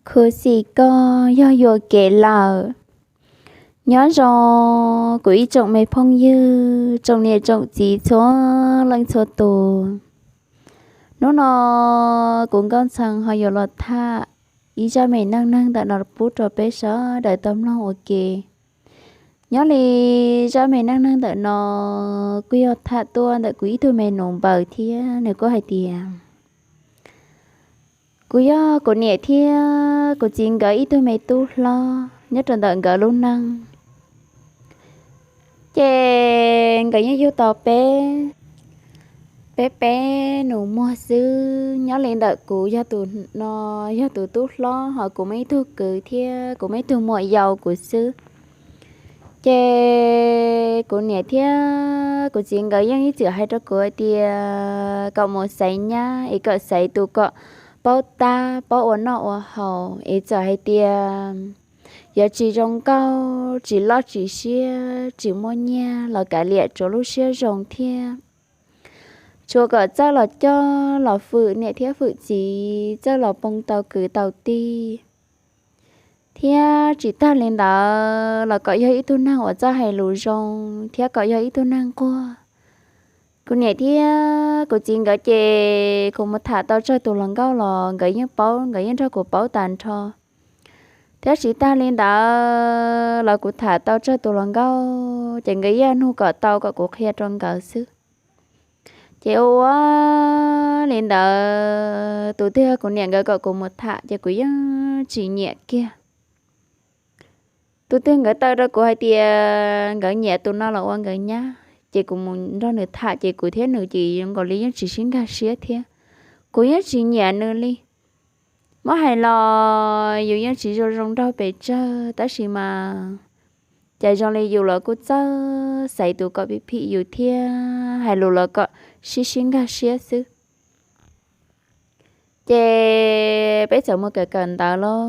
Khuv xim koj yog yuam kev lawm. Nyob zoo kuv ib tsoom me phooj ywg, tsoom niam tsoom txiv txhua leej txhua tus. Hnub no kuv Nkauj Ntxhee ho yuav los tham ib zaj me neej neeg ntawm no pub rau peb sawv daws tau mloog ua ke. Nyob li zaj me neej neeg ntawm no kuj yog tham tuaj ntawm kuv ib tug me nus npaws thiab nws kuj hais tias, kuv yog kuv niam thiab kuv txiv nkawd ib tug me tub hlob nyob rau ntawm nkawd lub neej. Ces nkawd yeej yug tau peb, peb, peb nus muag xwb. Nyob li ntawm kuv yog tus no, yog tus tub hlob, ho kuv muaj ib tug kwv thiab kuv muaj ib tug muam yau kuv xwb. Ces kuv niam thiab kuv txiv nkawd yeej ib txwm hais rau kuv hais tias kom mus xaiv nyab es kom xaiv tus kom paub tab paub ua noj ua haus es txawm hais tias yuav tsis zoo nkauj, tsis loj tsis siab, tsis muaj nyiaj los kav liam tsuav lub siab zoo thiab. Tsuas kom txawj los coj los fwm niam thiab fwm txiv, txawj los poob tau kwv tau tij, thiab tsis tag li ntawd los kom yog ib tug neeg uas txawj hais lus zoo thiab kom yog ib tug neeg nquag. Kuv niam thiab kuv txiv nkawd ces kuv mus tham tau tsawg tus hluas nkauj los nkawd yeej paub, nkawd yeej nrog kuv paub tag nrho. Thiab tsis tag li ntawd los kuv tham tau tsawg tus hluas nkauj ces nkawd yeej nug kom tau kom kuv qhia rau nkawd xwb. Ces ua ua li ntawd, tus twg kuv niam nkawd kom kuv mus tham ces kuv yeej tsis nyiam kiag. Tus twg nkawd taw rau kuv hais tias nkawd nyiam tus no los ua nkawd nyab ces kuv mus nrog nws tham ces kuv thiab nws ces zoo nkaus li yeej tsis sib nkag siab thiab. Kuv yeej tsis nyiam nws li. Muab hais los yus yeej tsis zoo zoo nraug pes tsawg tab sis mas cas zoo li yus los kuj txawj xaiv tus kom phim phim yus thiab hais lus los kom sib sib nkag siab xwb. Ces peb txawm mus kawm kawm ntawv los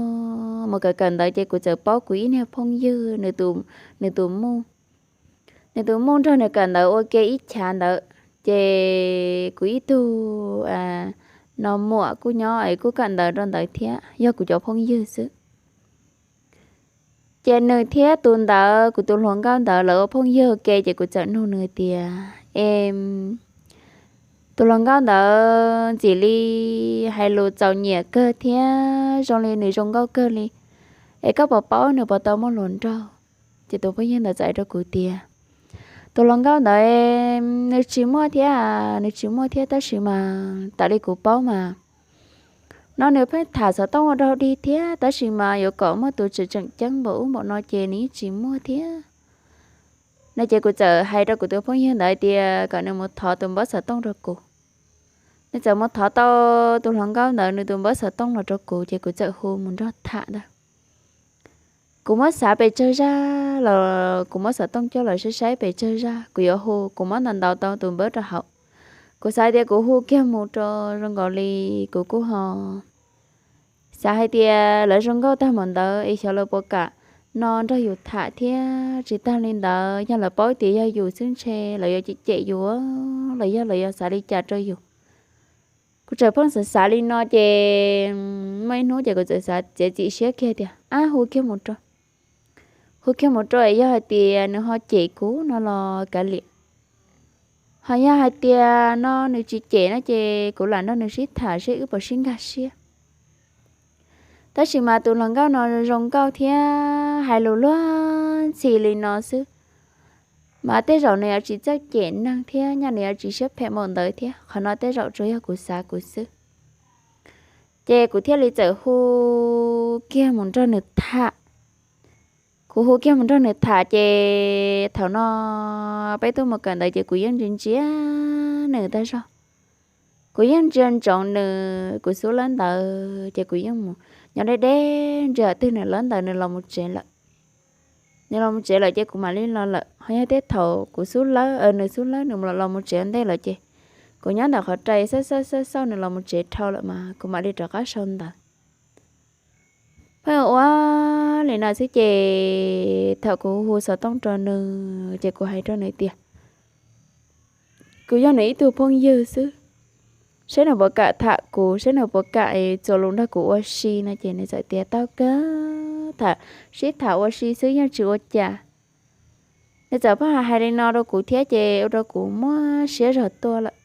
mus kawm kawm ntawv ces kuv txawm paub kuv ib niag phooj ywg, nws tus muj, nws tus muj nrog nws kawm ntawv ua ke ib chav ntawd. Ces kuv ib tug no muam kuj nyob es kuj kawm ntawv rau ntawd thiab yog kuv cov phooj ywg xwb. Ces nws thiab tus ntawd, kuv tus hluas nkauj ntawd lawv ua phooj ywg ua ke ces kuv txawm nug nws tias, em, tus hluas nkauj ntawd ntxim li hais lus txaus nyiam kawg thiab zoo li nws zoo nkauj kawg li, es koj puas paub nws puas tau muaj hluas nraug? Ces tus phooj ywg ntawd txawm hais rau kuv tias, tus hluas nkauj ntawd nws tsis muaj thiab, nws tsis muaj thiab tab sis mas tas li kuv paub mas no nws pheej tham xov tooj ua rau dig thiab tab sis mas yuav kom muaj tus tseem tseem ceeb npaum ub npaum no ces nws yeej tsis muaj thiab. No ces kuv txawm hais rau kuv tus phooj ywg ntawd hais tias kom nws mus thov tus npawb xov tooj rau kuv. Nws txawm mus thov tau tus hluas nkauj ntawd nws tus npawb xov tooj los rau kuv ces kuv txawm hu mus nrog tham ntag. Kuv muab xav pes tsawg zaj los kuv muab xov tooj coj los saib saib pes tsawg zaj kuv yuav hu, kuv muab ntaus ntaus tau tus npawb rau hauv. Kuv xav tias kuv hu kiag mus rau zoo nkaus li kuv kuj ho xav hais tias lawv zoo nkauj tag mus ntawd es xyov lawv puas kam no nrog yus tham thiab tsis tag li ntawd yog lawv paub tias yog yus xwb ntshe lawv yuav cem cem yus los yog lawv yuav xav li cas rau yus. Kuv txawm pheej xav xav li no ces muaj ib hnub ces kuv txawm xav txiav txim siab kiag tias ab hu kiag mus rau, hu kiag mus rau es yog hais tias nws ho cem kuv no los kav liam, ho yog hais tias no nws tsis cem no ces kuv lam nrog nws sib tham seb wb puas sib nkag siab. Tab sis mas tus hluas nkauj no zoo nkauj thiab hais lus luag ntxhi li no xwb, mas tej zaum nws yuav tsis txawj cem neeg thiab nyaj nws yuav tsis siab phem npaum ntawd thiab, qhov no tej zaum tsuas yog kuv xav kuv xwb. Ces kuv thiaj li txawm hu kiag mus nrog nws tham. Kuv hu kiag mus nrog nws tham ces thaum no peb tuaj mus kawm ntawv ces kuv yeej ntsia ntsia nws tag zog. Kuv yeej ntsia ntsoov nws, kuv xub lawb ntawd ces kuv yeej mus nyob deb deb ntsia twg nws lawb ntawd nws los mus tsev lawm. Nws los mus tsev lawm ces kuv mam li los lawm, ho yog tej thaum kuv xub lawb, nws xub lawb nws los mus tsev ntej lawm ces kuv nyob ntawm qhov rai xauj xauj xauj xauj nws los mus tsev dhau lawm mas kuv mam li rov qab sau ntawv. Pheej ua li no xwb ces thaum kuv hu xov tooj rau nws ces kuv hais rau nws tias kuv yog nws ib tug phooj ywg xwb, saib nws puas kam tham kuv, saib nws puas kam txuas lus nrog kuv ua si no ces nws txawm tias tau kawg, tham sib tham ua si xwb yeej tsis ua cas. Nws txawm pheej hais hais li no rau kuv thiab ces ua rau kuv muab siab zog tuaj lawm.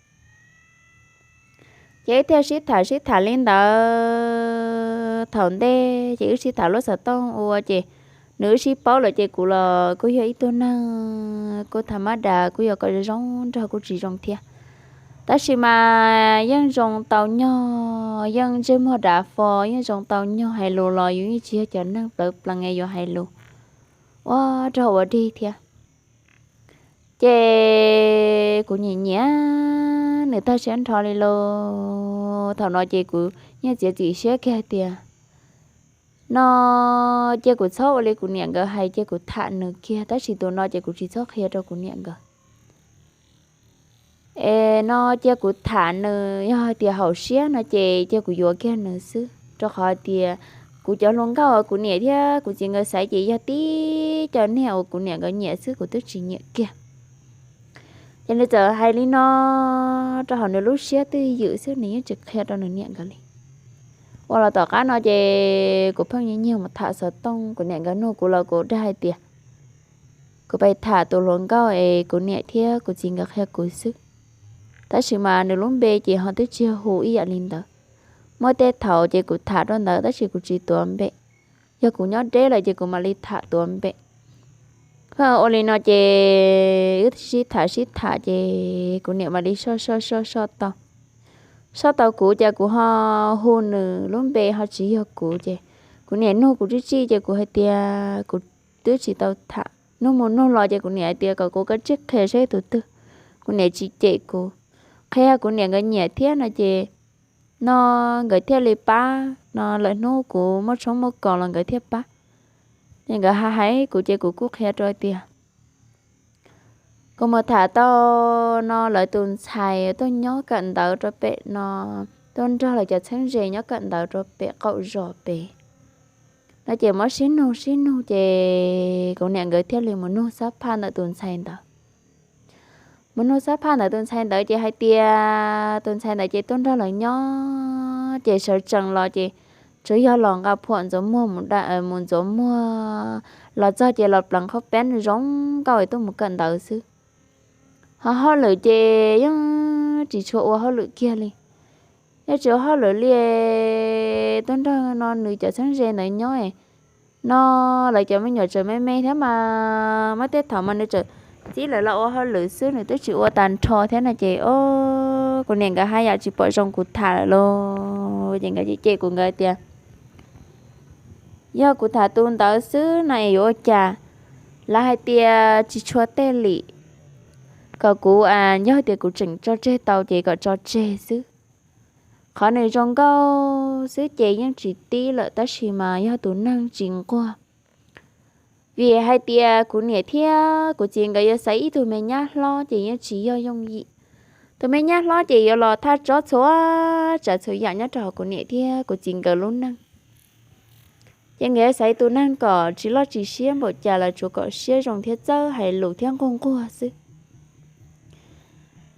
Ces wb thiaj sib tham sib tham li ntawd thaum ntej ces wb sib tham lub xov tooj ua ces nws wb sib paub lawm ces kuv los kuj yog ib tug neeg kuj tham mab das kuj yog kom zoo nraug kuj tsis zoo thiab. Tab sis mas yeej zoo tau nyog, yeej ntsej muag dav fo, yeej zoo tau nyog, hais lus los yus yeej tsis yog cov neeg plawv plees yuav hais lus ua rog ua dig thiab. Ces kuv nyiam nyiam nws tag siab nrho li lauj. Thaum no ces kuv yeej txiav txim siab kiag tias no cia kuv txhob ua li kuv niam nkawd hais, cia kuv tham nws kiag, tab sis tus no ces kuv tsis txhob qhia rau kuv niam nkawd. Es no cia kuv tham nws, yog hais tias haum siab no ces cia kuv yuav kiag nws xwb, rau qhov tias kuv cov hluas nkauj uas kuv niam thiab kuv txiv nkawd xaiv ces yog tib co niag uas kuv niam nkawd nyiam xwb, kuv twb tsis nyiam kiag. Ces nws txawm hais li no rau hauv nws lub siab twj ywm xwb, nws yeej tsis qhia rau nws niam nkawd li. Ua los tom qab no ces kuv pheej nyiag nyiag mus tham xov tooj, kuv niam nkawd nug kuv los kuv dag hais tias kuv pais tham tus hluas nkauj es kuv niam thiab kuv txiv nkawd qhia kuv xwb. Tab sis mas nws lub npe ces ho twb tsis hu ib yam li ntawd. Muaj tej thaum ces kuv tham rau ntawd tab sis kuv tsis tuav npe. Yog kuv nyob deb lawm ces kuv mam li tham tuav npe. Ua li no ces wb sib tham sib tham ces kuv niam mam li soj soj soj soj tau. Soj tau kuv ces kuv ho hu nws lub npe ho tsis yog kuv ces kuv niam nug kuv tsij tsij ces kuv hais tias kuv twb tsis tau tham. Nug mus nug los ces kuv niam hais tias kom kuv kav tsij qhia saib tus twg. Kuv niam tsis cem kuv, qhia kuv niam nkawd nyiam thiab no ces no nkawd thiaj li pab no, lawm hnub kuv muaj tshoob muaj kos los nkawd thiaj pab. Ces nkawd hais hais kuv ces kuv kuj qhia rau tias kuv mus tham tau no lawv tus ntxhais tuaj nyob kawm ntawv rau pem no, tuaj nrog lawv cov txheeb ze nyob kawm ntawv rau pem qaum zos pem no ces muab sib nug sib nug ces kuv niam nkawd thiaj li mus nug xab phaj ntawm tus ntxhais ntawd. Mus nug xab phaj ntawm tus ntxhais ntawd ces hais tias tus ntxhais ntawd ces tuaj nrog lawv nyob ces sawv tsees los ces tsuas yog los nqa phuam ntxuav muag mus da, mus ntxuav muag, los txog ces los pleev qhaub peeb zoo nkauj es tuaj mus kawm ntawv xwb. Ho hauj lwm ces yeej tsis tshua ua hauj lwm kiag li. Yeej tsis ua hauj lwm li, tuaj nrog no nws cov txheeb ze ntawd nyob no lawv cov me nyuam tseem me me thiab mas muaj tej thaum mas nws tseem txib lawv los ua hauj lwm xwb, nws twb tsis ua tag nrho thiab no ces o, kuv niam nkawd haj yam tsis pom zoo kuv tham lawm lauj. Ces nkawd cem kuv nkawd tias yog kuv tham tus ntawd xwb no es yuav ua cas? Lawv hais tias tsis tshua tej li, kom kuv, yog tias kuv tseem tso tseg tau ces kom tso tseg xwb. Qhov nws zoo nkauj xwb ces yeej tsis tib lawm tab sis mas yog tus neeg tsis nquag. Vim hais tias kuv niam thiab kuv txiv nkawd yuav xaiv ib tug me nyab hlob ces yeej tsis yog yooj yim. Tus me nyab hlob ces yuav los thaj tsob txhua tsav txhua yam nyob rau hauv kuv niam thiab kuv txiv nkawd lub neej. Ces nkawd yuav xaiv tus neeg kom tsis loj tsis siab npaum cas los tsuas kom siab zoo thiab txawj hais lus thiab nquag nquag xwb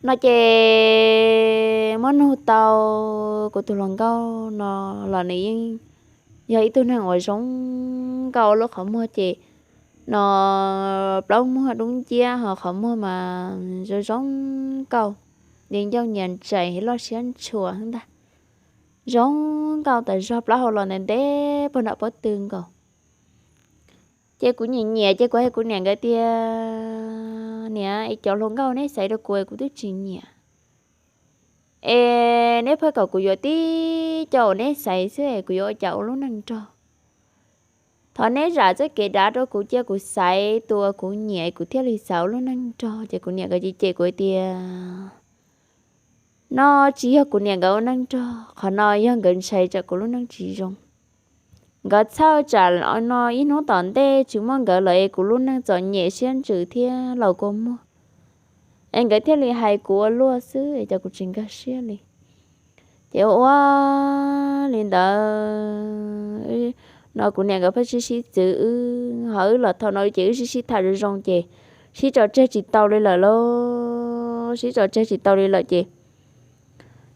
no ces muab nug tau kuv tus hluas nkauj no los nws yeej yog ib tug neeg uas zoo nkauj, lub qhov muag ces no plaub muag dub nciab ho qhov muag mas zoo zoo nkauj, nyias ncauj nyias ntsais loj siab ntshua ntag. Zoo nkauj tas zog, plaub hau los ntev ntev puag nram pob tw nkaus. Ces kuv nyiam nyiam ces kuv hais kuv niam nkawd tias niam, es cov hluas nkauj neb xaiv rau kuv kuv twb tsis nyiam. Es neb pheej kom kuv yuav tib co uas neb xaiv xwb es kuv yuav ua cas ua lub neej nrog? Thov neb zam txoj kev dav rau kuv, cia kuv xaiv tus uas kuv nyiam kuv thiaj li xav ua lub neej nrog. Ces kuv niam nkawd cem cem kuv tias no tsis yog kuv niam nkawd ua neej nrog, qhov no yog nkawd ntshai tsam kuv lub neej tsis zoo. Nkawd txhawj tsam no ib hnub tom ntej tsis muaj nkawd lawm es kuv lub neej txom nyem siab ntsws thiab laus kua muag, es nkawd thiaj li hais kuv ua luaj xwb es cov kuv tsis nkag siab li. Ces ua ua li ntawd no kuv niam nkawd pheej sib sib txwv wb, ho wb los thaum no ces wb sib sib tham zoo zoo ces sib tso tseg tsis tau li lawm lauj, sib tso tseg tsis tau li lawm ces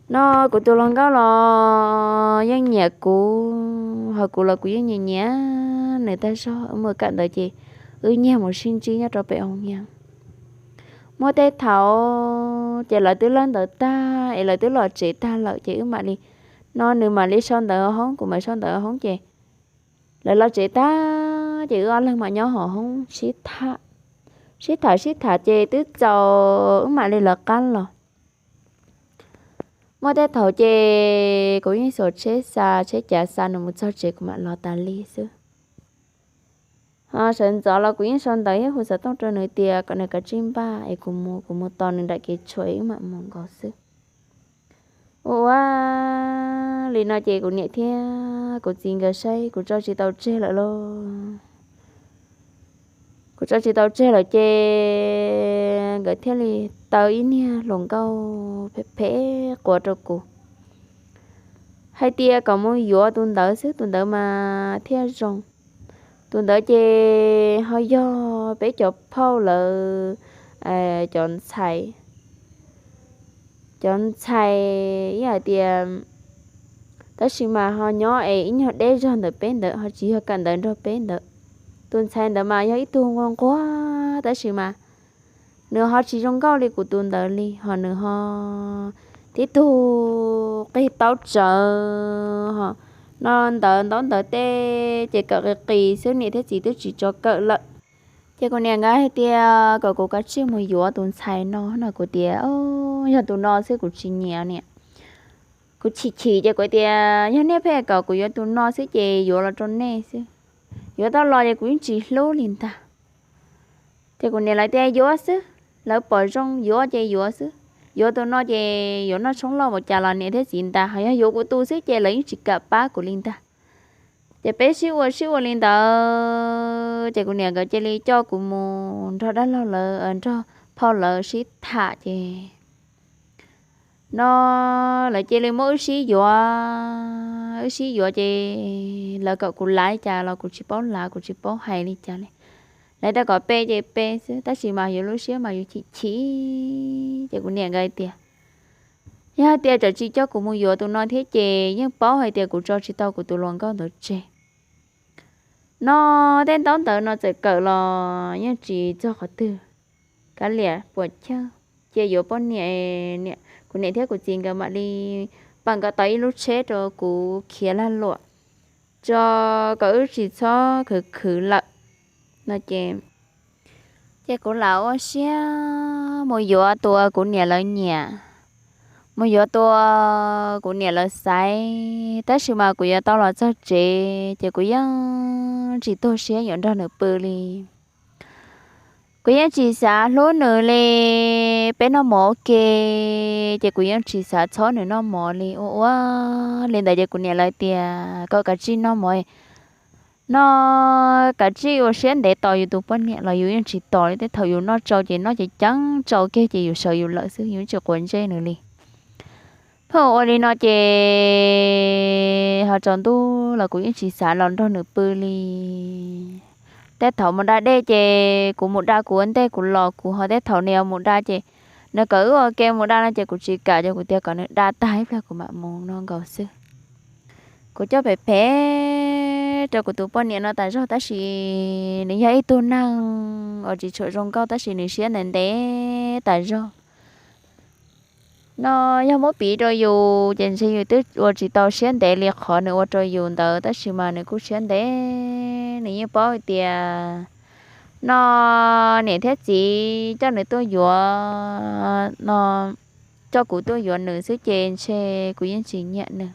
No kuv tus hluas nkauj los yeej nyiam kuv, ho kuv los kuv yeej nyiam nyiam nws tag zog. Wb mus kawm ntawv ces wb nyiag mus sib ntsib nyob rau pem hoo nyiag. Muaj tej thaum ces lawv twb lawb ntawv tag es lawv twb los tsev tag lawm ces wb mam li, no nws mam li sau ntawv hoob, kuv mam sau ntawv hoob ces lawv los tsev tag ces wb ob leeg mam nyob hauv hoob sib tham, sib tham sib tham ces twb txaus wb mam li lawv qab los. Muaj tej thaum ces kuv yeej xuas tsheb xa, tsheb cav xa nws mus txog tsev kuv mam los tas li xwb. Ho sawv ntxov los kuv yeej sau ntawv thiab hu xov tooj rau nws tias kom nws kav tsij npaj es kuv mus, kuv mus tos nws nram kev tshuam wb mam mus nkaus xwb. Ua ua li no ces kuv niam thiab kuv txiv nkawd saib kuv tso tsis tau tseg lawm lauj. Kuv tso tsis tau tseg lawm ces nkawd thiaj li taw ib niag hluas nkauj phem phem quav rau kuv hais tias kom mus yuav tus ntawd xwb, tus ntawd mas thiaj zoo. Tus ntawd ces ho yog peb cov phauj lawv cov ntxhais, cov ntxhais ib hais tias, tab sis mas ho nyob es ib nyuag deb zog ntawm peb ntawd, ho tsis yog kawm ntawv nrog peb ntawd. Tus ntxhais ntawd mas yog ib tug nquag nquag tab sis mas nws ho tsis zoo nkauj li kuv tus ntawd li, ho nws ho tib tug qig taub tsawv, ho no ntawd ntaub ntawd tej ces kawm qis qis xwb, niam thiab txiv twb tsis tso kawm lawm. Ces kuv niam nkawd hais tias kom kuv kav tsij mus yuav tus ntxhais no no, kuv tias, yog tus no xwb kuv tsis nyiam niam. Kuv chim chim ces kuv tias yog nej pheej kom kuv yuav tus no xwb ces yuav los rau nej xwb, yuav tau los ces kuv yeej tsis hlub li ntag. Ces kuv niam lawv tias yuav xwb, lawv pom zoo yuav ces yuav xwb, yuav tus no ces yuav noj tshoob loj mus cas los niam thiab txiv ntag, ho yog yuav kuv tus xwb ces lawv yeej tsis kam pab kuv li ntag. Ces peb sib ua sib ua li ntawd ces kuv niam nkawd cia li coj kuv mus nrog dab laug lawv, nrog phauj lawv sib tham ces no lawv cia li muab wb sib yuav, wb sib yuav ces lawv kom kuv lav li cas los kuv tsis paub lav, kuv tsis paub hais li cas li. Lawv tias kom pe ces pe xwb, tab sis mas yus lub siab mas yus chim chim. Ces kuv niam nkawd tias yog hais tias txawm tsis coj kuv mus yuav tus no thiab ces yeej paub hais tias kuv tso tsis tau kuv tus hluas nkauj ntawd tseg. No tej ntaub ntawv no txawm kawm los yeej tsis txog qhov twg, kav liam puas chawj, cia yuav poj niam. Kuv niam thiab kuv txiv nkawd mam li pam nkawd tau ib lub tsheb rau kuv khiav lag luam tso kom wb tsis txhob khwv khwv lawm no ces, ces kuv lam ua siab mus yuav tus kuv niam lawv nyiam, mus yuav tus kuv niam lawv xaiv, tab sis mas kuv yuav tau los txog tsev ces kuv yeej tsis tuag siab yuav nrog nws pw li. Kuv yeej tsis xav hlub nws li, peb noj mov ua ke ces kuv yeej tsis xav txhob nws noj mov li. Ua ua li ntawd ces kuv niam lawv tias kom kav tsij noj mov no, kav tsij ua siab ntev tos yus tus poj niam los yus yeej tsis tos li. Tej thaum yus noj tsau ces noj ces ceeb tsau kiag ces yus sawv yus lawm xwb, yus tsis quav ntsej nws li. Pheej ua li no ces ho tsaus ntuj los kuv yeej tsis xav los nrog nws pw li. Tej thaum mus da dej ces kuv mus da kuv ua ntej kuv los kuv, ho tej thaum nws mus da ces nws kom wb ua ke mus da no ces kuv tsis kam, ces kuv tias kom nws da tag ib pliag kuv mam mus no nkaus xwb. Kuv coj phem phem rau kuv tus poj niam no tas zog, tab sis nws yog ib tug neeg uas tsis tshua zoo nkauj tab sis nws siab ntev ntev tas zog. No yog muab piv rau yus ces ntshe yus twb ua tsis tau siab ntev li qhov nws ua rau yus ntawd, tab sis mas nws kuj siab ntev, nws yeej paub hais tias no niam thiab txiv coj nws tuaj yuav, no coj kuv tuaj yuav nws xwb ces ntshe kuv yeej tsis nyiam nws.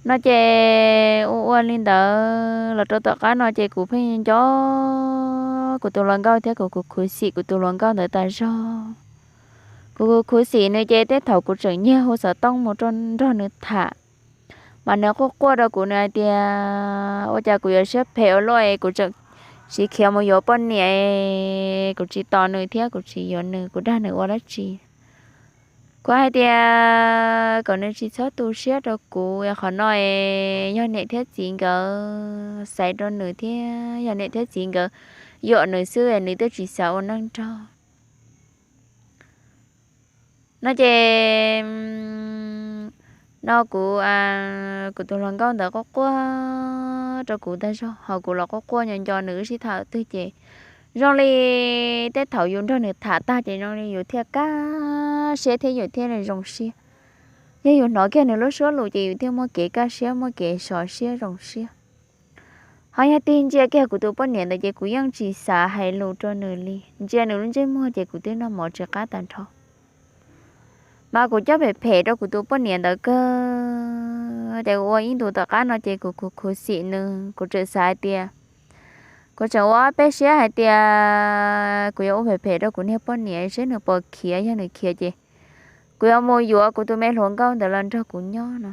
No ces ua ua li ntawd los rau tom qab no ces kuv pheej nco kuv tus hluas nkauj thiab kuv kuv khuv xim kuv tus hluas nkauj ntawd tas zog. Kuv kuv khuv xim nws ces tej thaum kuv tseem nyiag hu xov tooj mus rau nrog nws tham, mas nws quaj quaj rau kuv, nws hais tias ua cas kuv yuav siab phem ua luaj es kuv tseem siv khiav mus yuav poj niam, kuv tsis tos nws thiab kuv tsis yuav nws, kuv dag nws ua dab tsi? Kuv hais tias kom nws tsis txhob tu siab rau kuv, qhov no es yog niam thiab txiv nkawd xaiv rau nws thiab yog niam thiab txiv nkawd yuam nws xwb, nws twb tsis xav ua neej nrog. No ces no kuv, kuv tus hluas nkauj ntawd quaj quaj rau kuv tag zog, ho kuv los quaj quaj nco nco nws wb sib tham twg ces zoo li tej thaum yus nrog nws tham tag ces zoo li yus thiaj kaj siab thiab yus thiaj zoo siab. Yog yus hnov kiag nws lub suab lus ces yus thiaj muaj kev kaj siab, muaj kev sov siab zoo siab. Ho yog tig ntsia kiag kuv tus poj niam ntawd ces kuv yeej tsis xav hais lus rau nws li. Ntsia nws lub ntsej muag ces kuv twb noj mov tsis qab tag nrho. Mas kuv coj phem phem rau kuv tus poj niam ntawd kawg, ces kuv ua ib ntus tom qab no ces kuv khuv khuv xim nws, kuv tseem xav hais tias, kuv tseem ua ob peb siab hais tias kuv yuav ua phem phem rau kuv niag poj niam seb nws puas khiav, yog nws khiav ces kuv yuav mus yuav kuv tus me hluas nkauj ntawd los nrog kuv nyob no.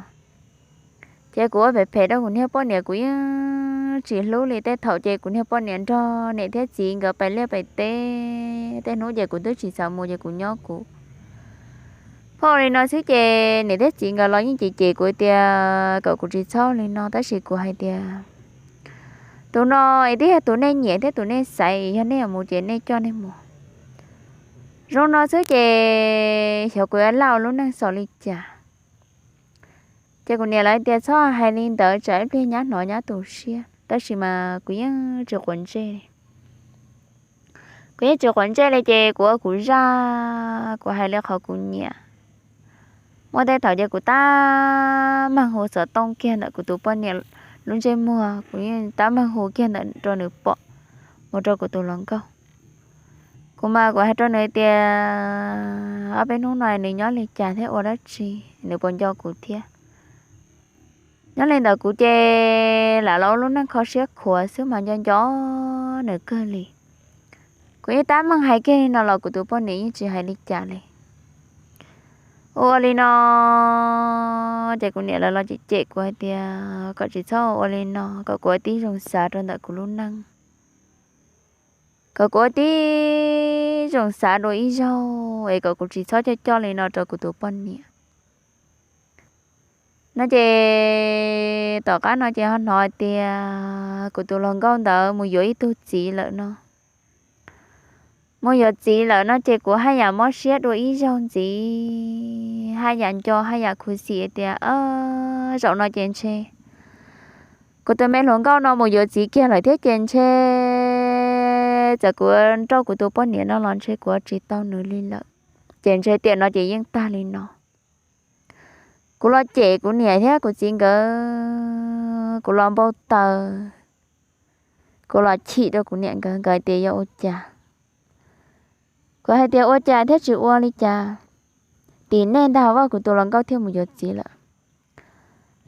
Ces kuv ua phem phem rau kuv niag poj niam kuv yeej tsis hlub li. Tej thaum ces kuv niag poj niam nrog niam thiab txiv nkawd pais liaj pais teb, tej hnub ces kuv twb tsis xav mus ces kuv nyob kuv. Pheej ua li no xwb ces niam thiab txiv nkawd los yeej cem cem kuv tias kom kuv tsis txhob li no, tab sis kuv hais tias tus no es twb yog tus nej nyiam thiab tus nej xaiv, yog nej mus ces nej coj nej mus. Zoo no xwb ces xyov kuv yuav laj ua lub neej xaus li cas. Ces kuv niam lawv tias txhob hais li ntawd tsam ib pliag nyab hnov nyab tu siab, tab sis mas kuv yeej tsis quav ntsej. Kuv yeej tsis quav ntsej li ces kuv ua kuv zaj, kuv hais li qhov kuv nyiam. Muaj tej thaum ces kuv tab meeg hu xov tooj kiag ntawm kuv tus poj niam lub ntsej muag, kuv yeej tab meeg hu kiag ntawm rau nws pom, mus rau kuv tus hluas nkauj. Kuv mas kuv hais rau nws tias ob peb hnub no nws nyob li cas thiab ua dab tsi, nws puas nco kuv thiab. Nyob li ntawd kuv ces lam los ua lub neej kho siab khuav xwb mas nco nco nws kawg li. Kuv yeej tab meeg hais kiag li no los kuv tus poj niam yeej tsis hais li cas li. Ua li no ces kuv niam lawv los cem cem kuv hais tias kom tsis txhob ua li no, kom kuv ua tib zoo xav rau ntawm kuv lub neej, kom kuv ua tib zoo xav dua ib zaug es kom kuv tsis txhob coj coj li no rau kuv tus poj niam. No ces tom qab no ces ho hnov hais tias kuv tus hluas nkauj ntawd mus yuav ib tug txiv lawm no. Mus yuav txiv lawm no ces kuv haj yam mob siab dua ib zaug ntxiv, haj yam nco haj yam khuv xim tias zaum no ces ntshe kuv tus me hluas nkauj no mus yuav txiv kiag lawm thiab ces ntshe txawm kuv nrauj kuv tus poj niam no los ntshe kuv tsis tau nws li lawm, ces ntshe tiam no ces yeej tag li no. Kuv los cem kuv niam thiab kuv txiv nkawd, kuv los npau taws, kuv los chim rau kuv niam nkawd, nkawd tias yog ua cas. Kuv hais tias ua cas thiab tsis ua li cas, tim nej ntag vaj kuv tus hluas nkauj thiaj mus yuav txiv lawm.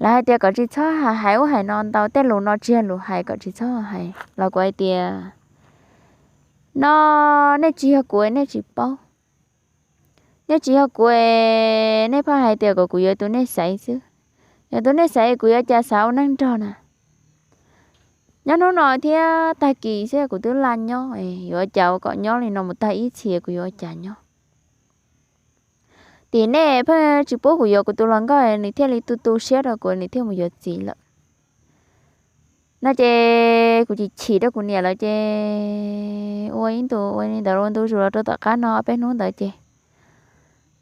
Lawv hais tias kom tsis txhob hais ub hais no ntau, tej lus no tsis yog lus hais, kom tsis txhob hais los kuv hais tias no nej tsis yog kuv nej tsis paub. Nej tsis yog kuv, nej pheej hais tias kom kuv yuav tus nej xaiv xwb. Yog tus nej xaiv kuv yuav cas xav ua neej nrog na. Nyob hnub no thiab tag kis xwb kuv twb laj nyob, yuav ua cas ua kom nyob li no mus tag ib txhis kuv yuav ua cas nyob. Tim nej pheej tsis pub kuv yuav kuv tus hluas nkauj nws thiaj li tu tu siab rau kuv nws thiaj mus yuav txiv lawm. No ces kuv chim chim rau kuv niam lawv ces ua ib ntus ua li ntawd ua ntu zus los rau tom qab no peb hnub ntawd ces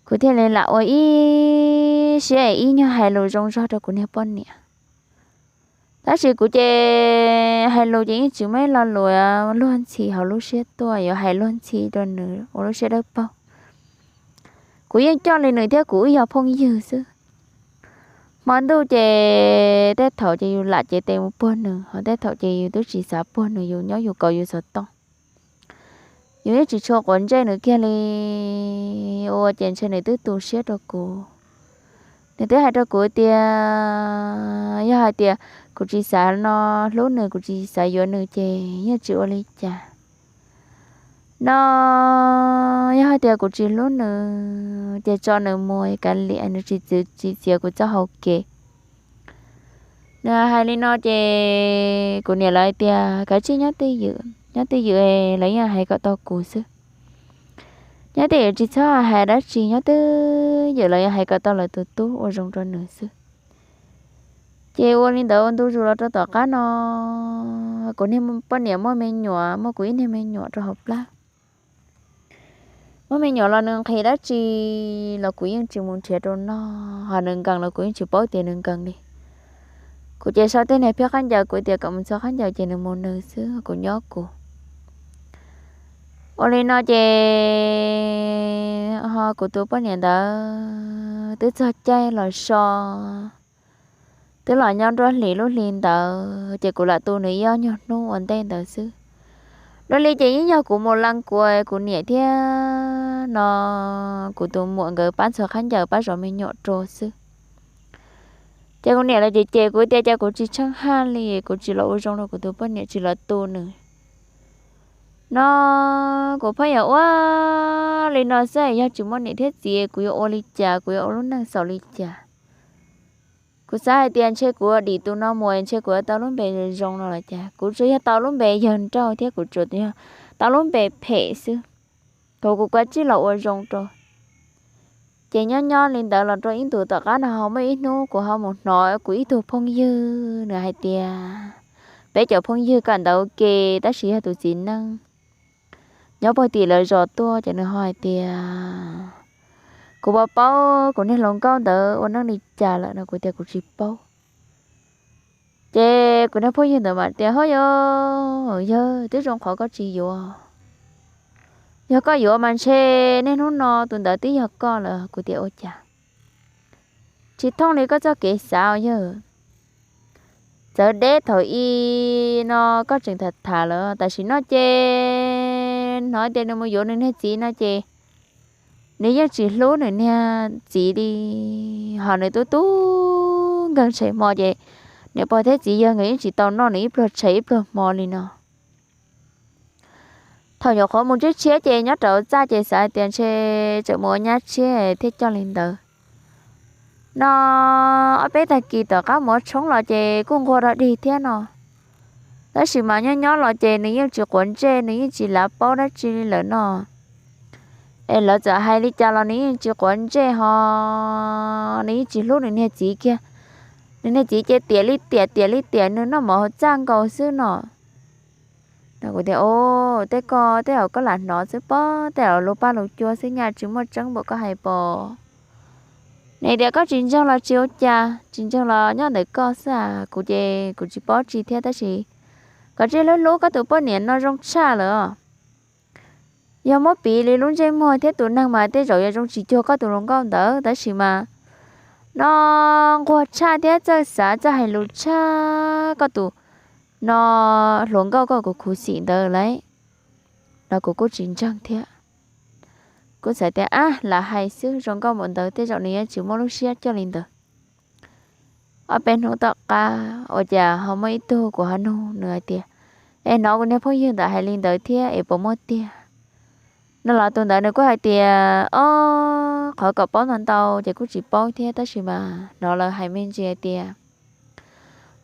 kuv thiaj li lam ua ib siab ib nyuag hais lus zoo zog rau kuv niag poj niam. Tab sis kuv ces hais lus ces yeej tsis muaj ib lo lus luag ntxhi hauv lub siab tuaj, yuav hais luag ntxhi rau nws ua lub siab dawb paug. Kuv yeej coj li nws thiab kuv wb yog phooj ywg xwb. Hmo ntuj ces tej thaum ces yus lam cev tes mus puag nws, ho tej thaum ces yus twb tsis xav puag nws, yus nyob yus kaus yus xov tooj. Yus yeej tsis tshua quav ntsej nws kiag li, ua ces ntshe nws twb tu siab rau kuv. Nws twb hais rau kuv tias yog hais tias kuv tsis xav no hlub nws, kuv tsis xav yuav nws ces yeej tsis ua li cas. No yog hais tias kuv tsis hlub nws ces tso nws mus kav liam, nws tsis txwv tsis txiav kuv txoj hau kev. Nws hais li no ces kuv niam lawv hais tias kav tsij nyob twj ywm, nyob twj ywm lawv yeej hais kom tau kuv xwb. Nyob twj ywm tsis txhob hais dab tsi, nyob twj ywm lawv yeej hais kom tau lawv tus tub ua zoo rau nws xwb. Ces ua li ntawd ua ntu zus los rau tom qab no, kuv niag poj niam muaj me nyuam, muaj kuv ib niag me nyuam rau hauv plab. Muaj me nyuam los nws nqhis dab tsi los kuv yeej tsis mus nrhiav rau noj, ho nws nkees los kuv yeej tsis paub tias nws nkees li. Kuv ces sau tej niag phiab khaub ncaws, kuv tias kom mus txhua khaub ncaws ces nws mus nws xwb, kuv nyob kuv. Ua li no ces ho kuv tus poj niam ntawd twb txog caij los so, twb los nyob nruab hlis lub hli ntawd ces kuv lam tu nws ib ob nyuag hnub ua ntej ntawd xwb. Dua li ces yeej yog kuv mus lees kuv, kuv niam thiab no kuv tus muam nkawd pab ntxhua khaub ncaws pab zov me nyuam rau xwb. Ces kuv niam los ces ces kuv tias cas kuv tsis tsheej haj li, kuv tsis los ua zoo rau kuv tus poj niam, tsis los tu nws. No kuv pheej yuav ua li no xwb, yog tsis muaj niam thiab txiv kuv yuav ua li cas, kuv yuav ua lub neej xaus li cas? Kuv xav hais tias ntshe kuv dim tus no mus ntshe kuv yuav tau lub npe zoo no los cas, kuv tsuas yog tau lub npe yawg nrauj thiab kuv tsuas yog tau lub npe phem xwb, thaum kuv kuv tsis los ua zoo rau. Ces nyob nyob li ntawd los rau ib ntus tom qab no ho muaj ib hnub kuv ho mus hnov kuv ib tug phooj ywg nws hais tias, peb cov phooj ywg kawm ntawv ua ke tab sis yog tus txiv neej nyob puag tim lawv zos tuaj ces nws ho hais tias, kuv puas paub kuv niag hluas nkauj ntawd ua neej li cas lawm no, kuv tias kuv tsis paub. Ces kuv niag phooj ywg ntawd mam tias, ho yog, yog twb zoo qhov koj tsis yuav, yog koj yuav mas ntshe niaj hnub no tus ntawd twb yog koj lawm. Kuv tias ua cas tsis thooj li koj txoj kev xav yawg. Txawv deb thaum i no koj tseem tham tham lawm, tam sim no ces hnov tias nws mus yuav nws niag txiv no ces nws yeej tsis hlub nws niag txiv li, ho nws tub tub nkeeg tshem hmo ces niam pog thiab txiv yawg nkawd yeej tsis tau noj nws ib pluag tshem ib pluag hmo li no. Thaum nyuam qhuav mus tshiab tshiab ces nyob rau txaj ces xav tias ntshe tseem mus ua nyab tshiab thiaj coj li ntawd. No ob peb tag kis tom qab mus ua tshoob los ces kuj nquag dog dig thiab no. Tab sis mas nyob nyob los ces nws yeej tsis quav ntsej, nws yeej tsis lav paub dab tsi li lawm no. Es lawv txawm hais li cas los nws yeej tsis quav ntsej ho nws yeej tsis hlub nws niag txiv kiag. Nws niag txiv ces tiam li tiam tiam li tiam nws noj mov hauv txaj nkaus xwb no. Kuv tias, o, tej ko tej zaum koj lam hnov xwb pob, tej zaum lus paj lus cua xwb nyaj tsis muaj tseeb npaum koj hais pom. Nws tias koj tsis ntseeg los tsis ua cas, tsis ntseeg los nyob ntawm koj xwb as. Kuv ces kuv tsis paub tsi thiab tab sis koj tsis hlub hlub koj tus poj niam no zoo tshaj lawm. Yog muab piv li lub ntsej muag thiab tus neeg mas tej zaum yuav zoo tsis cuag koj tus hluas nkauj ntawd tab sis mas no nquag tshaj thiab txawj xav txawj hais lus tshaj koj tus no hluas nkauj koj kuv khuv xim ntawd lawm. No kuv kuj tsis ntseeg thiab. Kuv xav tias ab lam hais xwb, zoo nkauj npaum ntawd tej zaum nws yuav tsis muaj lub siab coj li ntawd. Ob peb hnub tom qab ua cas ho muaj ib tug kuv ho nug nws hais tias, es hnov kuv niag phooj ywg ntawd hais li ntawd thiab es puas muaj tiag? No los tus ntawd nws kuj hais tias, o, qhov kom paub ntau ntau ces kuj tsis paub thiab tab sis mas hnov lawv hais me ntsis hais tias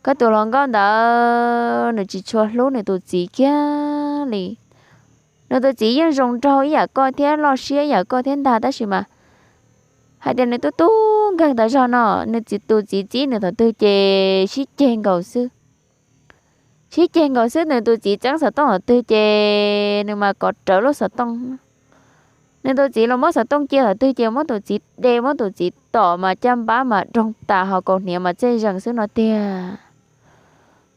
koj tus hluas nkauj ntawd nws tsis tshua hlub nws tus txiv kiag li. Nws tus txiv yeej zoo nraug ib yam koj thiab loj siab ib yam koj thiab ntag tab sis mas hais tias nws tub tub nkeeg tas zog no, nws tus txiv txib nws thaum twg ces sib ceg nkaus xwb. Sib ceg nkaus xwb, nws tus txiv txeeb xov tooj thaum twg ces nws mas kov rawv lub xov tooj. Nws tus txiv los muab xov tooj cia thaum twg ces muab tus txiv de muab tus txiv tom mas caj npab mas doog tas ho kaus hniav mas txej zees xwb no tiag.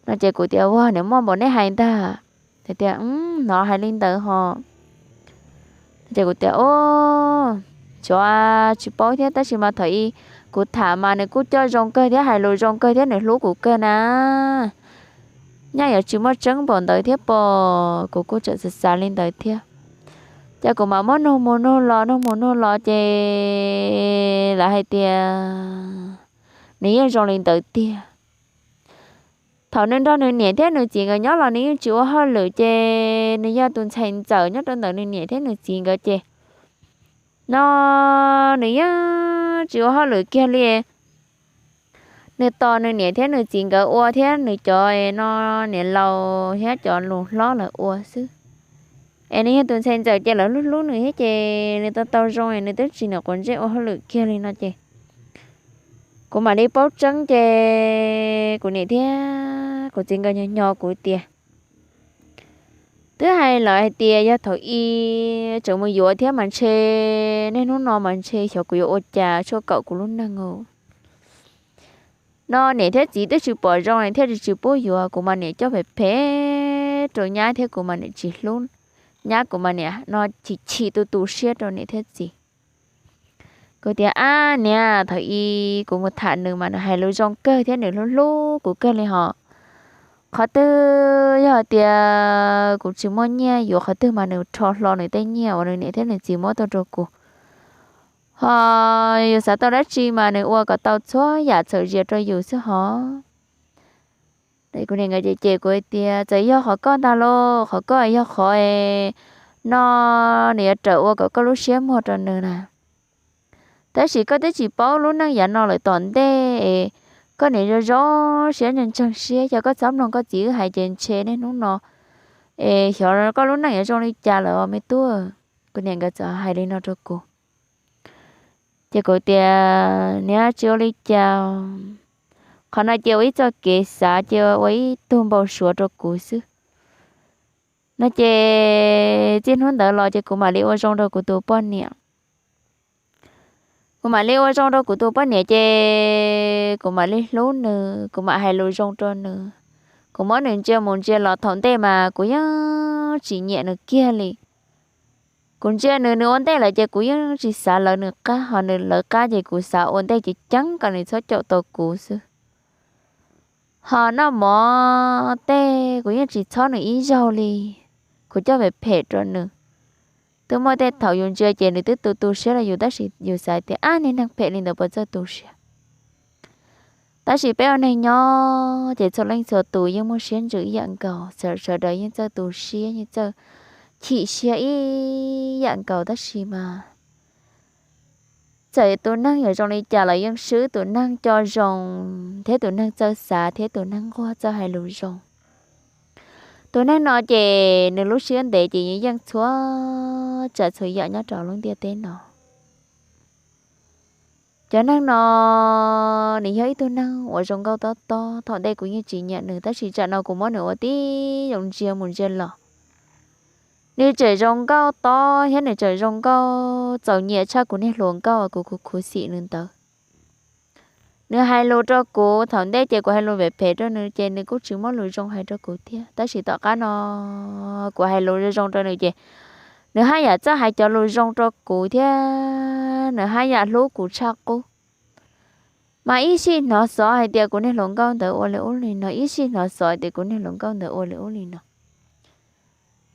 No ces kuv tias, ua, niam muaj npaum neb hais ntag. Tias hnov hais li ntawd ho. Ces kuv tias, o, tsuav tsis paub thiab tab sis mas thaum i kuv tham mas nws kuj coj zoo kawg thiab hais lus zoo kawg thiab nws hlub kuv kawg na. Nyaj yuav tsis muaj tseeb npaum ntawd thiab pom, kuv kuj tseem xav xav li ntawd thiab. Ces kuv mam muab nug mus nug los nug mus nug los ces lawv hais tias nws yeej zoo li ntawd tiag. Thaum nws nrog nws niam thiab nws txiv nkawd nyob los nws yeej tsis ua hauj lwm ces nws yog tus ntxhais ntxawm nyob rau ntawm nws niam thiab nws txiv nkawd ces no nws yeej tsis ua hauj lwm kiag li. Nws tos nws niam thiab nws txiv nkawd ua thiab nws cov no niam laus thiab cov lus hlob lawv ua xwb. Es nws yog tus ntxhais ntxawm ces lawv hlub hlub nws thiab ces nws tau tau zoo es nws twb tsis niam quav ntsej ua hauj lwm kiag li no ces kuv mam li paub tseeb ces kuv niam thiab kuv txiv nkawd nyo nyo kuv tias Twb hais lawm hais tias yog thaum i tseem mus yuav thiab mas ntshe niaj hnub no mas ntshe xyov kuv yuav ua cas tshuaj kaum kuv lub neej. No niam thiab txiv twb tsis pom zoo thiaj tsis pub yuav, kuv mas niam coj phem phem rau nyab thiab kuv mas niam tsis hlub nyab, kuv mas niam no chim chim tu tu siab rau niam thiab txiv. Kuv tias, ab niam, thaum i kuv mus tham nws mas nws hais lus zoo kawg thiab nws hlub hlub kuv kawg li hos. Qhov twg yog tias kuv tsis muaj nyiaj yuav qhov twg mas nws rho hlo nws tej nyiaj uas nws niam thiab nws txiv muab tuaj rau kuv. Hos yus xav tau dab tsi mas nws ua kom tau txhua yam txhawm zias rau yus xwb hos. Kuv niam nkawd ces kuv tias, txawm yog qhov koj ntag los qhov koj yog qhov no nws yuav rawm ua kom koj lub siab muag rau nws na. Tab sis koj twb tsis paub lub neej yav no lawm tom ntej, koj niam zoo zoo siab ntseeg siab, yog koj txhob mloog koj txiv wb hais ces ntshe niaj hnub no es xyov koj lub neej yuav zoo li cas lawm os me tub. Kuv niam nkawd txawm hais li no rau kuv. Ces kuv tias, niam, tsis ua li cas. Qhov no cia ua ib txoj kev xav, cia ua ib tug npau suav rau kuv xwb. No ces txij hnub ntawd los ces kuv mam li ua zoo rau kuv tus poj niam. Kuv mam li ua zoo rau kuv tus poj niam ces kuv mam li hlub nws, kuv mam hais lus zoo rau nws. Kuv muab nws ntsia mus ntsia los, thaum ntej mas kuv yeej tsis nyiam nws kiag li. Kuv ntsia nws, nws ua ntej lawm ces kuv yeej tsis xav lawv nws qab, hos nws lawv qab ces kuv xav ua ntej ceev ceev kom nws txhob caum tau kuv xwb. Hos noj mov tej kuv yeej tsis txhob nws ib zaug li. Kuv coj phem phem rau nws. Twb muaj tej thaum yus ntsia ces nws twb tu tu siab rau yus, tab sis yus xav tias, ab, niag neeg phem li ntawd puas txawj tu siab? Tab sis peb ua neeg nyob ces txhua leej txhua tus yeej muaj siab ntsws ib yam nkaus, sawv daws yeej txawj tu siab, yeej txawj chim siab ib yam nkaus, tab sis mas txawm tus neeg yuav zoo li cas los yeej swb tus neeg coj zoo thiab tus neeg txawj xav thiab tus neeg nquag txawj hais lus zoo. Tus neeg no ces nws lub siab ntev ces yeej yeej txhua tsav txhua yam nyob rau lub ntiaj teb no. Cov neeg no, nws yog ib tug neeg uas zoo nkauj tob tob, thaum ntej kuv yeej tsis nyiam nws, tab sis tsam no kuv muab nws ua tib zoo ntsia mus ntsia los, nws tseem zoo nkauj tob thiab nws tseem zoo nkauj txaus nyiam tshaj kuv niag hluas nkauj uas kuv khuv khuv xim nws ntawd. Nws hais lus rau kuv, thaum ntej ces kuv hais lus phem phem rau nws ces nws kuj tsis muaj lus zoo hais rau kuv thiab, tab sis tom qab no kuv hais lus zoo zoo rau nws ces nws haj yam txawj hais cov lus zoo rau kuv thiab nws haj yam hlub kuv tshaj qub. Mas ib sij hnov xov hais tias kuv niag hluas nkauj ntawd ua li ub li no, ib sij hnov xov hais tias kuv niag hluas nkauj ntawd ua li ub li no.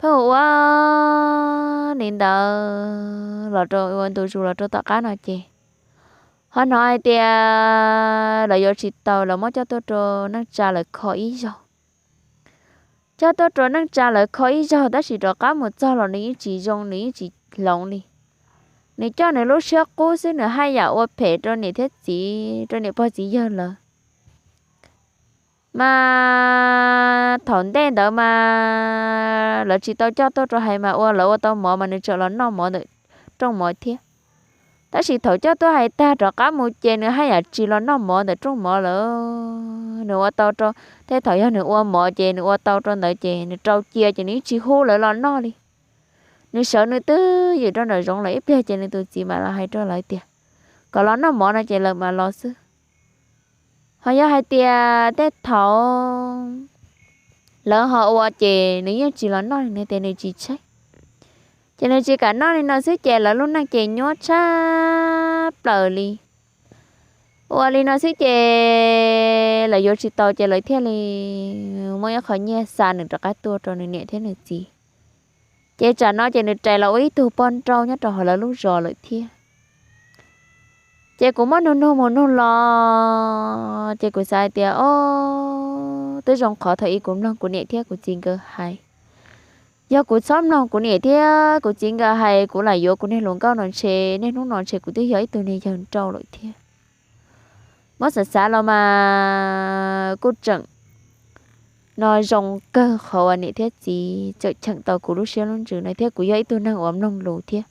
Pheej ua li ntawd los rau ua ntu zus los rau tom qab no ces ho hnov hais tias lawv yuav tsis tau, lawv muab coj tuaj rau neej tsa lawv kho ib zaug. Coj tuaj rau neej tsa lawv kho ib zaug, tab sis rov qab mus txog los nws yeej tsis zoo, nws yeej tsis hloov li. Nws coj nws lub siab qub xwb, nws haj yam ua phem rau niam thiab txiv, rau niam pog txiv yawg lawv. Mas thaum ntej ntawd mas lawv tsis tau coj tuaj rau hais mas ua lawv ua tau mov mas nws tseem los noj mov ntawm rooj mov thiab. Tab sis thaum coj tuaj hais tag rov qab mus ces nws haj yam tsis los noj mov ntawm rooj mov lawm. Nws ua tau rau, tej thaum yog nws ua mov ces nws ua tau rau ntawd ces nws rau cia ces nws yeej tsis hu lawv los noj li. Nws sawv nws twb ywm rau nraum zoov lawm, ib pliag ces nws tus txiv mam los hais rau lawv tias kom los noj mov no ces lawv mam los xwb. Ho yog hais tias tej thaum lawv ho ua ces nws yeej tsis los noj li, nws tias nws tsis tshaib. Ces nws tsis kam noj li no xwb ces lawv lub neej ces nyuaj tshaj plaws li. Ua li no xwb ces lawv yuav tsis tau ces lawv thiaj li muab ib qho nyiaj xa nws rov qab tuaj rau nws niam thiab nws txiv. Ces tsam no ces nws rais los ua ib tug poj nrauj nyob rau hauv lawv lub zos lawm thiab. Ces kuv muab nug nug mus nug los ces kuv xav hais tias, o, twb zoo qhov thaum ub kuv mloog kuv niam thiab kuv txiv nkawd hais. Yog kuv txhob mloog kuv niam thiab kuv txiv nkawd hais, kuv lam yuav kuv niag hluas nkauj no ntshe niaj hnub no ntshe kuv twb yog ib tug niag yawg nrauj lawm thiab. Muab xav xav los mas kuj tseem no zoo kawg qhov uas niam thiab txiv tseem cheem tau kuv lub siab lub ntsws no thiab kuv yog ib tug neeg uas mloog lus thiab.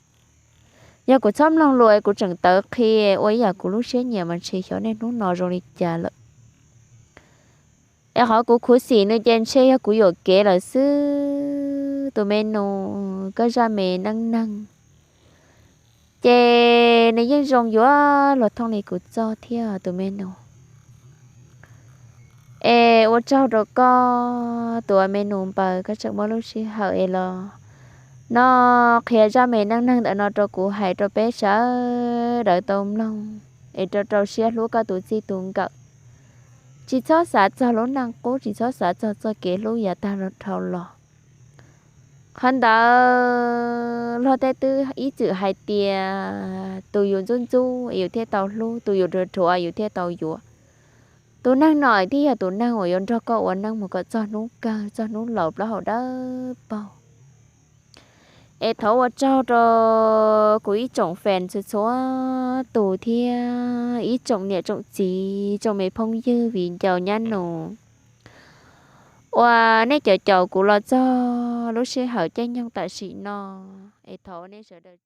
Yog kuv txhob mloog lus es kuv tseem tawv qhi ua ib yam kuv lub siab nyiam mas ntshe xyov niaj hnub no zoo li cas lawm. Es qhov kuv khuv xim nws ces ntshe yog kuv yuam kev lawm xwb. tus me nus, koj zaj me neej neeg ces nws yeej zoo yuav luag thooj li kuv txoj thiab tus me nus. Es ua tsaug rau koj tus me nus npaws, koj tseem muab lub sij hawm es los no qhia zaj me neej neeg ntawm no rau kuv hais rau peb sawv daws tau mloog es rau rau siab hlub koj tus txij tus nkawm. Tsis txhob xav txog lub neej qub, tsis txhob xav txog txoj kev hlub yav tag dhau los. Qhov ntawd luag tej twb ib txwm hais tias tus yus ntxub ntxub yus thiaj tau hlub, tus yus rhuav rhuav yus thiaj tau yuav. Tus neeg no thiaj yog tus neeg uas yuav nrog koj ua neej mus kom txog hnub kawg, txog hnub laus plaub hau dawb paug. Es thov ua tsaug rau kuv ib tsoom fan txhua txhua tus thiab ib tsoom niam tsoom txiv, tsoom me phooj ywg viv ncaus nyab nus uas nej caum caum kuv los txog lub sij hawm caij nyoog tam sim no. Es thov nej sawv daws